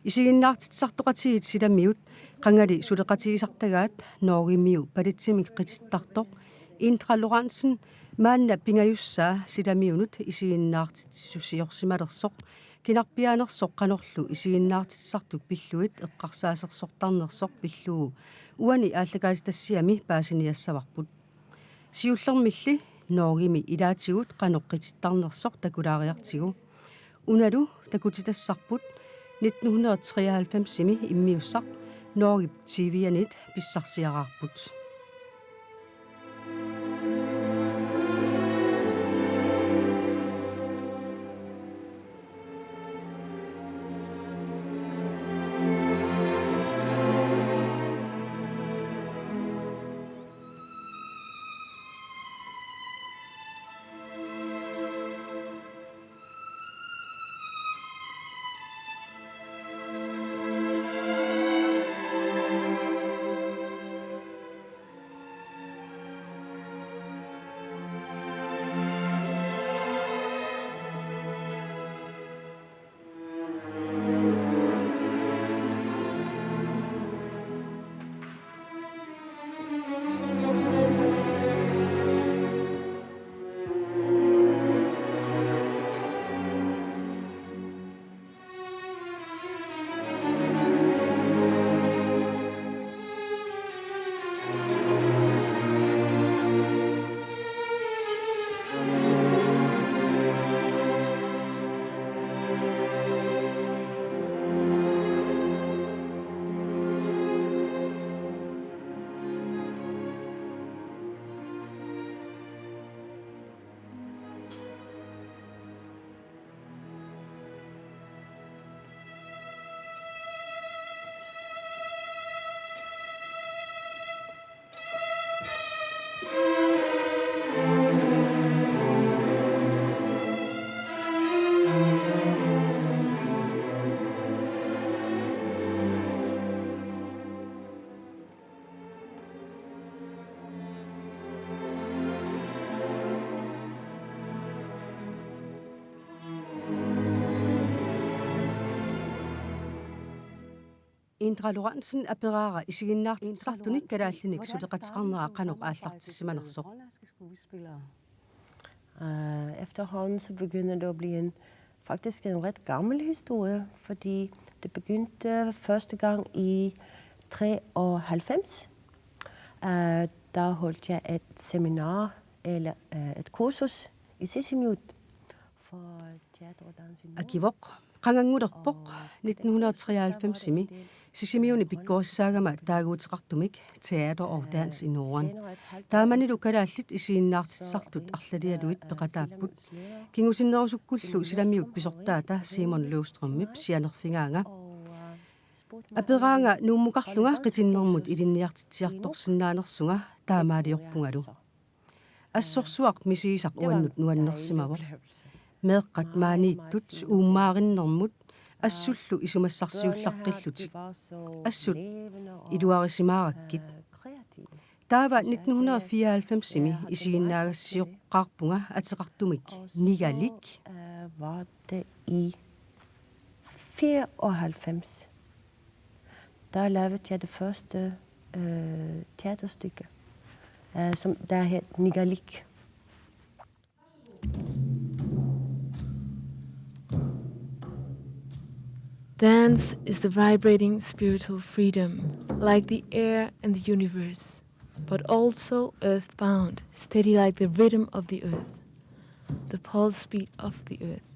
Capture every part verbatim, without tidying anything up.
Isiginnaartitsisartoqatigiit silamiut qangali suleqatigisartagaat Norgemiu balletsimik qitittartoq Indra Lorentzen maanna pingajussaa silamiunut isiginnaartitsisussiorsimalersoq kinarpiaanersoq qanorlu isiginnaartitsisartut pillugit eqqarsaasersortarnersoq pillugu uani aallakaatitassiami paasiniassavarput. Siullermilli Norgemi ilaatigut qanoq qitittarnersoq takulaariartigu. Unalu takutitassarput nitten hundrede og treoghalvfemsimi immiussaq Norgep T V-anit pissarsiaraarput. Indra Lorentzen aperaara isiginnaartitsisartunik kalaallinik suleqateqarnera qanoq aallartissimanersoq. Øh, efterhånden så begynder det at blive en, faktisk en ret gammel historie, fordi det begyndte første gang i treoghalvfems. Øh, der holdt jeg et seminar, eller øh, et kursus i Sisimiut for teater og dans i Norden. Akivoq, qanganngulerpoq nitten hundrede og treoghalvfemsimi Sisimiuni pikkorissaagama taaguuteqartumik Teater og Dans i Norden. Taamanilu kalaallit isiginnaartitsisartut arlalialuit peqataapput. Kingusinnerusukkullu silamiut pisortaata Simon Løvstrømip sianerfigaanga. Aperaanga Nuummukarlunga qitinnermut ilinniartitsiartorsinnaanersunga taamaaliorpungalu. Assorsuaq misigisaq uannut nuannersimavoq. Meeqqat maaniittut uummaarinnermut assullu isumassarsiullaqqillutik. Assut iluarisimaarakkit. Taava nitten hundrede og fireoghalvfemsimi isiginnaagassiortoqarpunga ateqartumik Nigalik. Øh, var det i fireoghalvfems. Der lavede jeg det første øh, teaterstykke, øh, som der hed Nigalik. Dance is the vibrating spiritual freedom, like the air and the universe, but also earthbound, steady like the rhythm of the earth, the pulse beat of the earth.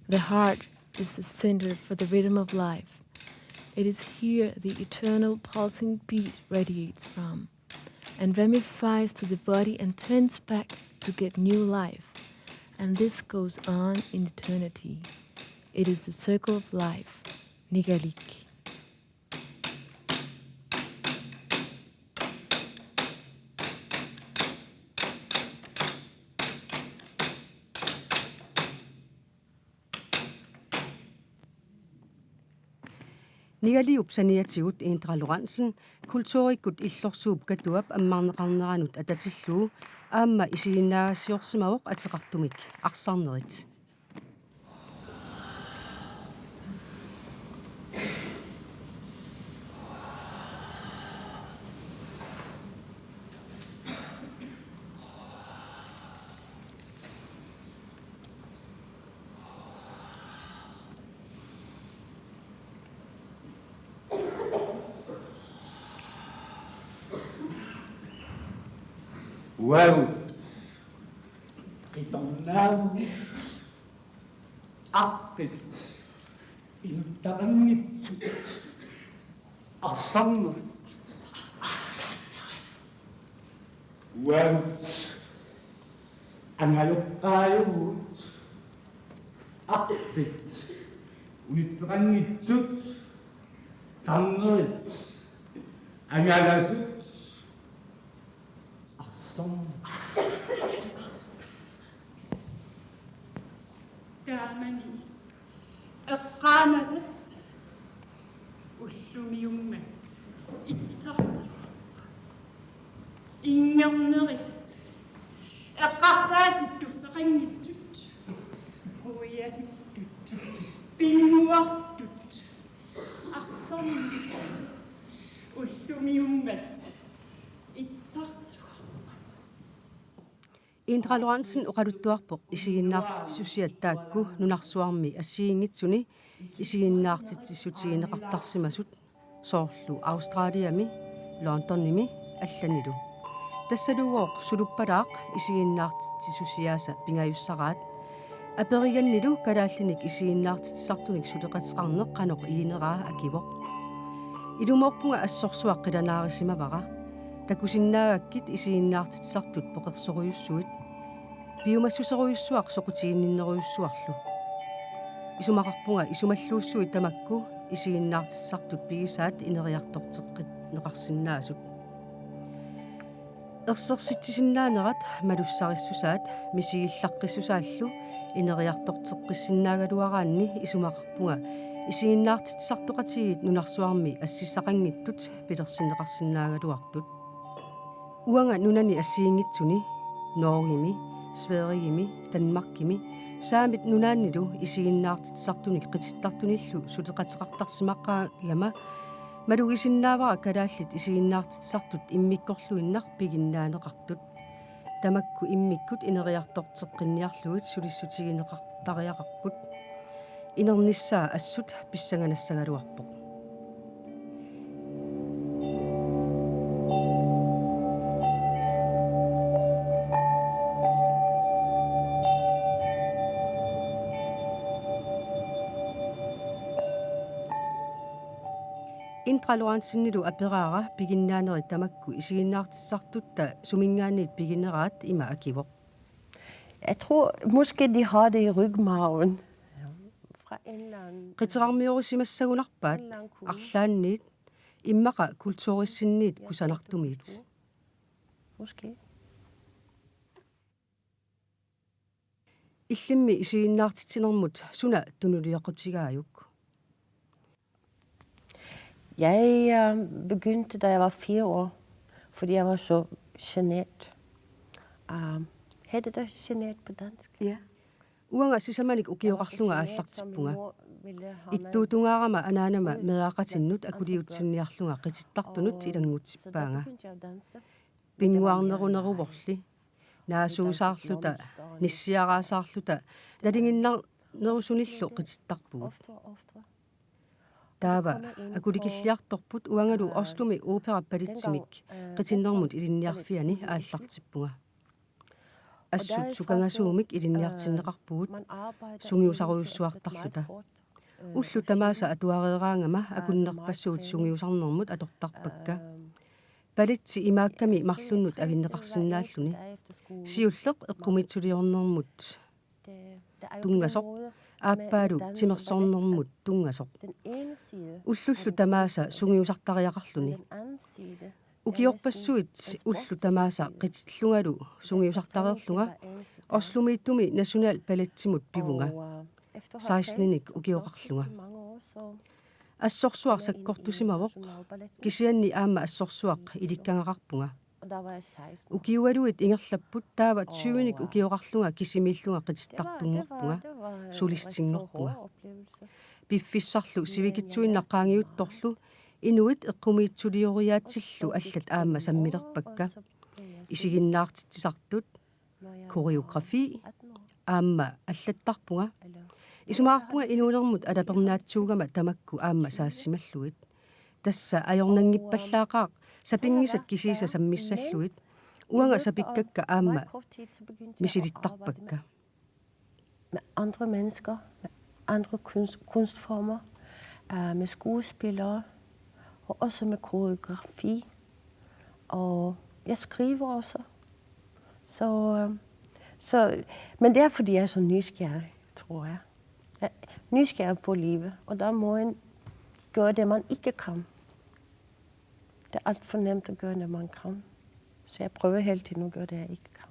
The heart is the center for the rhythm of life. It is here the eternal pulsing beat radiates from. and ramifies to the body and turns back to get new life. And this goes on in eternity. It is the circle of life. Nigalik. Nigaliup saniatigut Indra Lorentzen kulturikkut Illorsuup Katuap ammarneqarneranut atatillugu aamma isiginnaagassiorsimavoq ateqartumik Arsarnerit. Uagut qitornaavugut aqqit inuttaqanngitsut arsarnerit. Uagut angajoqqaajuvugut aqqit unittoqanngitsut tarnerit angalasut arsarnerit. Taamani eqqaanasat ullumiummat itsersuaq. Inngernerit eqqarsaatit tuffeqanngitsut quiasuttut pinnguartut arsarnerit ullumiummat itsersuaq. Indra Lorentzen oqaluttuarpoq isiginnaartitsissusiat taakku nunarsuarmi assigiinngitsuni isiginnaartitsissutigineqartarsimasut, soorlu Australiami, Londonimi allanilu. Tassalugooq suluppalaaq isiginnaartitsissusiaasa pingajussaraat. Aperigannilu kalaallinik isiginnaartitsisartunik suleqateqarneq qanoq igineraa akivoq. Ilumoorpunga assorsuaq qilanaarisimavara. Takusinnaagakkit isiginnaartitsisartut peqersorujussuit. Piumassuserujussuaq soqutiginninnerujussuarlu. Isumaqarpunga isumalluussuit tamakku isiginnaartitsisartut pigisaat ineriartorteqqinneqarsinnaasut. Ersersitsisinnaanerat, malussarissusaat misigillaqqissusaallu ineriartorteqqissinnaagaluaraanni isumaqarpunga isiginnaartitsisartoqatigiit nunarsuarmi assissaqanngitsut pilersinneqarsinnaagaluartut. Uanga nunani assigiinngitsuni, Norgemi, Sverigemi, Danmarkimi, Saamit Nunaannilu isiginnaartitsisartunik qitittartunillu suleqateqartarsimaqqaagama malugisinnaavara kalaallit isiginnaartitsisartut immikkorluinnaq piginnaaneqartut. Tamakku immikkut ineriartorteqqinniarlugit sulissutigineqartariaqarput. Inernissaa assut pissanganassagaluarpoq. Indra Lorentzenilu aperaara piginnaanerit tamakku isiginnaartitsisartutta suminngaanniit pigineraat, ima akivoq. Jeg tror måske, de har det i rygmarven. Fra en eller anden, Qiterarmiorisimassagunarpaat en eller anden kultur. Arlaanniit, immaqa kulturissinniit kusanartumiit. Måske. Illimmi isiginnaartitsinermut suna tunuliaqutigajuk? Jeg, øh, begyndte, da jeg var fire år, fordi jeg var så genert. Øh, hedder det genert på dansk? Ja. Uanga sisamanik ukioqarlunga aallartippunga. Ittuutungaarama anaanama meeraqatinnut akuliutsinniarlunga qitittartunut ilanngutsippaanga. Pinnguarneruneruvorli. Naasuusaarluta, nissiaraasaarluta, nalinginnaarnerusunillu qitittarpugut. Taava akulikilliartorput uangalu Oslomi opera balletsimik qitinnermut ilinniarfiani aallartippunga. Assut sukangasuumik ilinniartinneqarpugut sungiusarujussuartarluta. Ullut tamaasa atuareeraangama akunnerpassuit sungiusarnermut atortarpakka. Balletti imaakkami marlunnut avinneqarsinnaalluni. Siulleq eqqumiitsuliornermut tunngasoq, aappaalu timersornermut tunngasoq. Ullullu tamaasa sungiusartariaqarluni. Ukiorpassuit ullut tamaasa qitillungalu sungiusartareerlunga Oslomiittumi Nationalballettimut pivunga. Seksten-inik ukioqarlunga. Assorsuaq sakkortusimavoq, kisianni aamma assorsuaq ilikkagaqarpunga. Ukiualuit ingerlapput taava tyve-nik ukioqarlunga kisimiillunga qitittartunngorpunga, solistinngorpunga. Piffissarlu sivikitsuinnaq qaangiuttorlu inuit eqqumiitsulioriaatsillu allat aamma sammilerpakka. Isiginnaartitsisartut, koreografi aamma allattarpunga. Isumaqarpunga inuunermut alapernaatsuugama tamakku aamma saassimallugit. Tassa ajornanngippallaaqaaq sapinngisat kisiisa sammissallugit. Uanga sapikkakka aamma misilittarpakka. Med andre mennesker, med andre kunst, kunstformer, øh, med skuespillere, og også med koreografi. Og jeg skriver også. Så, øh, så, men det er, fordi jeg er så nysgerrig, tror jeg. Jeg er nysgerrig på livet, og der må en gøre det, man ikke kan. Det er alt for nemt at gøre det, man kan. Så jeg prøver hele tiden at gøre det, jeg ikke kan.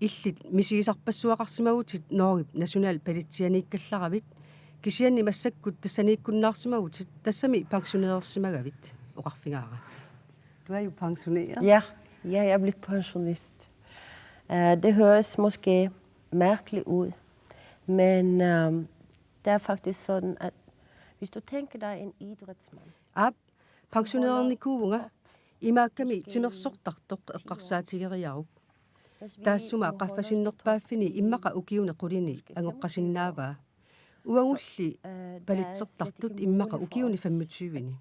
Illit misigisarpassuaqarsimagutit Norgep nationalballetsianiikkallaravit, kisianni massakkut tassaniikkunnaarsimagutit, tassami pensionerersimagavit, oqarfigaara. Du er jo pensioneret. Ja, ja, jeg er blevet pensionist. Uh, det høres måske mærkeligt ud, men um, det er faktisk sådan, at hvis du tænker dig en idrætsmand, Aap, pensionereernikuuvunga, imaakkami timersortartoq eqqarsaatigeriaruk. Taassuma qaffasinnerpaaffini immaqa ukiuni qulini angoqqasinnaavaa. Uagulli balletsertartut immaqa ukiuni femogtyve-ni.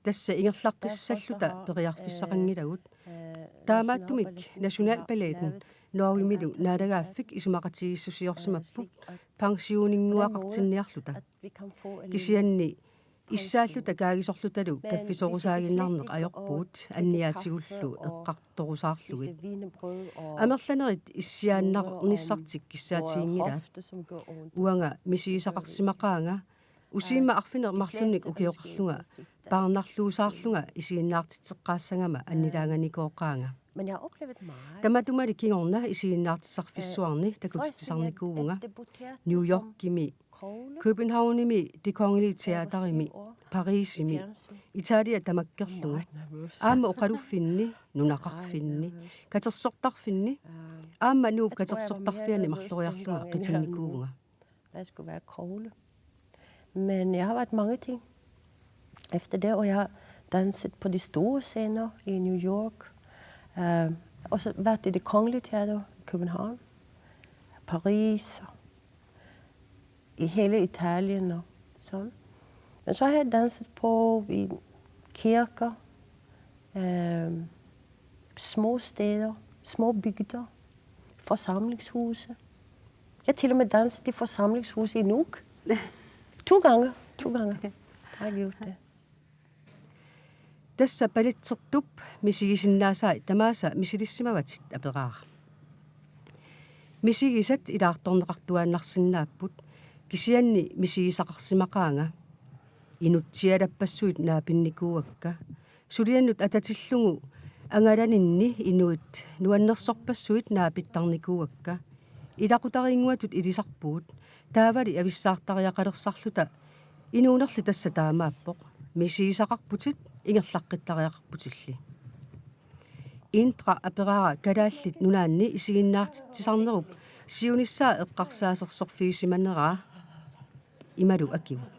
Tassa ingerlaqqissalluta periarfissaqanngilagut. Taamaattumik nationalballetten Norgemilu naalagaaffik isumaqatigiissusiorsimapput pensioninnguaqartinniarluta. Kisianni issaalluta kaagisorlutalu kaffisorusaaginnarneq ajorpugut anniaatigullu eqqartorusaarlugit. Amerlanerit issiaannarnissartik kissaatiginngilaat. Uanga misigisaqarsimaqaanga Usiimma arfineq-marlunnik ukioqarlunga paarnarluusaarlunga isiginnaartitseqqaassagama annilaanganikooqaanga. Men jeg har oplevet meget. Tamatumali kingorna isiginnaartitsisarfissuarni takutitsisarnikuuvunga. New Yorkimi, Københavnimi, Det Kongelige Teaterimi, Parisimi, Italia tamakkerlugu. Aamma oqaluffinni, nunaqarfinni, katersortarfinni, aamma Nuup katersortarfiani marloriarlunga qitinnikuuvunga. Hvad skulle være kogle? Men jeg har været mange ting efter det, og jeg har danset på de store scener i New York. Øh, og så været i Det Kongelige Teater i København, Paris, og i hele Italien og sådan. Men så har jeg danset på i kirker, øh, små steder, små bygder, forsamlingshuse. Jeg har til og med danset i forsamlingshuse i Nuuk. To gange. To gange. Har jeg gjort det. Tassa paletsertup misigisinnaasai tamaasa misilissimavatit, aperaara. Misigisat ilaartorneqartuaannarsinnaapput, kisianni misigisaqarsimaqaanga. Inutsialappassuit naapinnikuuakka. Suliannut atatillugu angalaninni inuit nuannersorpassuit naapittarnikuuakka. Ilaqutariinnguatut ilisarpugut, taavali avissaartariaqalersarluta. Inuunerli tassa taamaappoq. Misigisaqarputit, ingerlaqqittariaqarputilli. Indra aperaara Kalaallit Nunaanni isiginnaartitsisarnerup siunissaa eqqarsaasersorfigisimaneraa. Imalu akivoq.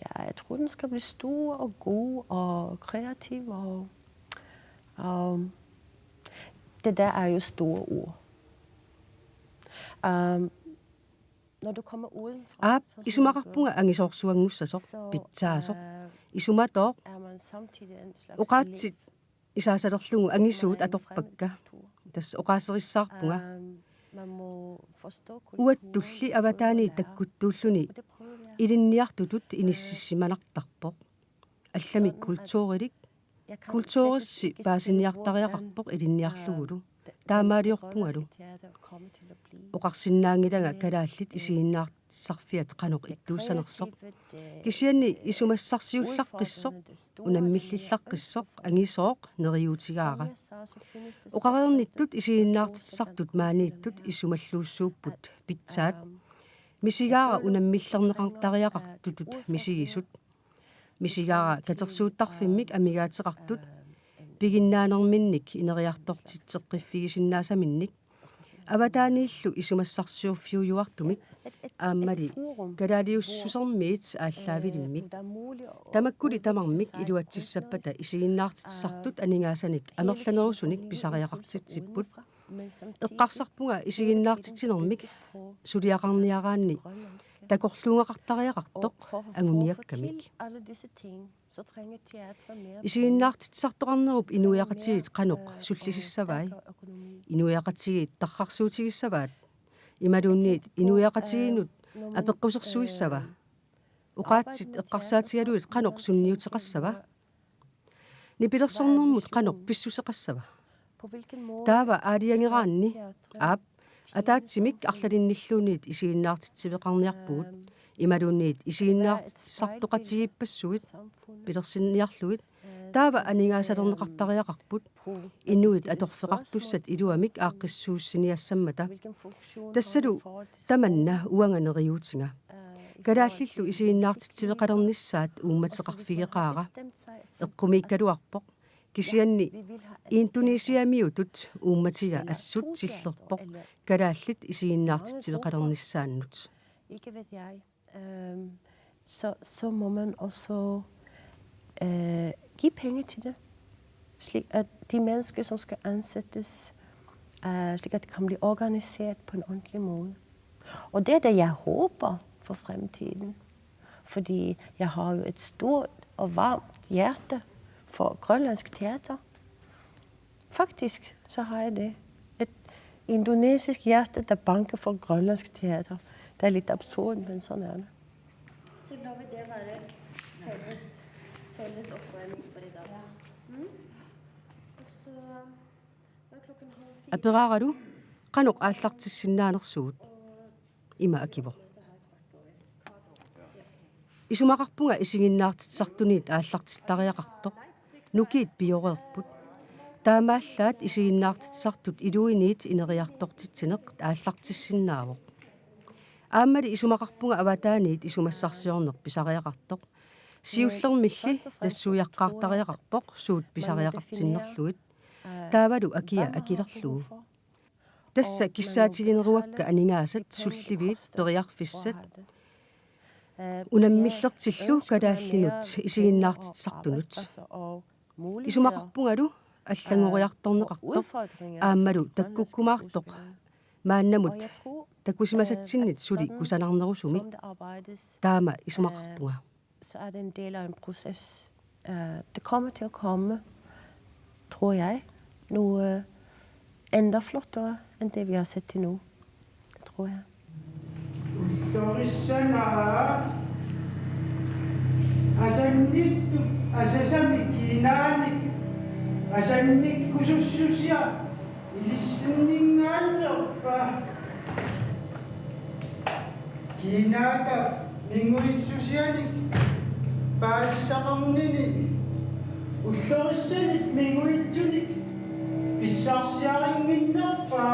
Ja, jeg tror, den skal blive stor og god og kreativ, og, og det der er jo store ord. Um, når du kommer udenfra, aap, så ser du isumaqarpunga angisoorsuanngussasoq, så, pitsaasoq, øh, isumatooq, er man samtidig en slags oqaatsit isaasalerlugu angisuut atorpakka. Tassa oqaaserissaarpunga. Øhm, man må forstå kulturen. Uattulli avataaniit takkuttuulluni ilinniartutut inississimanartarpoq. Allamik kulturilik, kulturissi paasiniartariaqarpoq ilinniarlugulu. Taamaaliorpungalu. Oqarsinnaanngilanga kalaallit isiginnaartitsisarfiat qanoq ittuussanersoq. Kisianni isumassarsiullaqqissoq, unammillillaqqissoq angisooq neriuutigaara. Oqareernittut isiginnaartitsisartut maaniittut isumalluussuupput pitsaat. Misigaara unammillerneqartariaqartutut misigisut. Misigaara katersuuttarfimmik amigaateqartut, piginnaanerminnik ineriartortitseqqiffigisinnaasaminnik, avataaniillu isumassarsiorfiujuartumik, aammali kalaaliussusermiit aallaavilimmik. Tamakkuli tamarmik iluatsissappata isiginnaartitsisartut aningaasanik amerlanerusunik pisariaqartitsipput. Eqqarsarpunga isiginnaartitsinermik suliaqarniaraanni takorluugaqartariaqartoq anguniakkamik. Isiginnaartitsisartoqarnerup inuiaqatigiit qanoq sullisissavai? Inuiaqatigiit tarrarsuutigissavaat? Imaluunniit inuiaqatigiinnut apeqqusersuissava? Oqaatsit eqqarsaatigalugit qanoq sunniuteqassava? Nipilersornermut qanoq pissuseqassava? Taava aalajangeraanni, aap, ataatsimik arlalinnilluunniit isiginnaartitsiveqarniarpugut, imaluunniit isiginnaartitsisartoqatigiippassuit pilersinniarlugit, taava aningaasalerneqartariaqarput, inuit atorfeqartussat iluamik aaqqissuussiniassammata. Tassalu tamanna uanga neriuutiga. Kalaallillu isiginnaartitsiveqalernissaat uummateqarfigeqaara. Eqqumiikkaluarpoq. Kisianni Indonesiamiutut uummatiga assut tillerpoq kalaallit isiginnaartitsiveqalernissaannut. Ikke ved jeg. Øhm, så, så må man også, øh, give penge til det, slik at de mennesker, som skal ansættes, øh, slik at det kan blive organiseret på en ordentlig måde. Og det er det, jeg håber for fremtiden. Fordi jeg har jo et stort og varmt hjerte for grønlandsk teater. Faktisk, så har jeg det. Et indonesisk hjerte, der banker for grønlandsk teater. Det er lidt absurd, men sådan er det. Så lar vi det være fælles, fælles opvarmning for i dag. Mm? Og så, hvad klokken halv fire? Aperaaralu, qanoq aallartissinnaanersugut? ima akivoq: Isumaqarpunga isiginnaartitsisartunit aallartittariaqartoq. Nukiit pioreerput. Taamaallaat isiginnaartitsisartut iluiniit ineriartortitsineq aallartissinnaavoq. Aammali isumaqarpunga avataaniit isumassarsiorneq pisariaqartoq. Siullermilli nassuiaqqaartariaqarpoq suut pisariaqartinnerlugit. Taavalu akia akilerlugu. Tassa kissaatigineruakka aningaasat sulliviit periarfissat unammillertillu kalaallinut isiginnaartitsisartunut. Isumaqarpungalu allanngoriartorneqartoq aammalu takkukkumaartoq maannamut takusimasatsinnit suli kusanarnerusumik. Taama isumaqarpunga. Så er det en del af en proces. Øh, det kommer til at komme, tror jeg, noget endda flottere end det, vi har set til nu. Det tror jeg. Ullorissana asannittut asasamik kiinaanik asannikkusussusia ilissinninngaannerpa? Kiinaata minguissusianik paasisaqarnini ullorissanik minguitsunik pissarsiarinnginnerpa?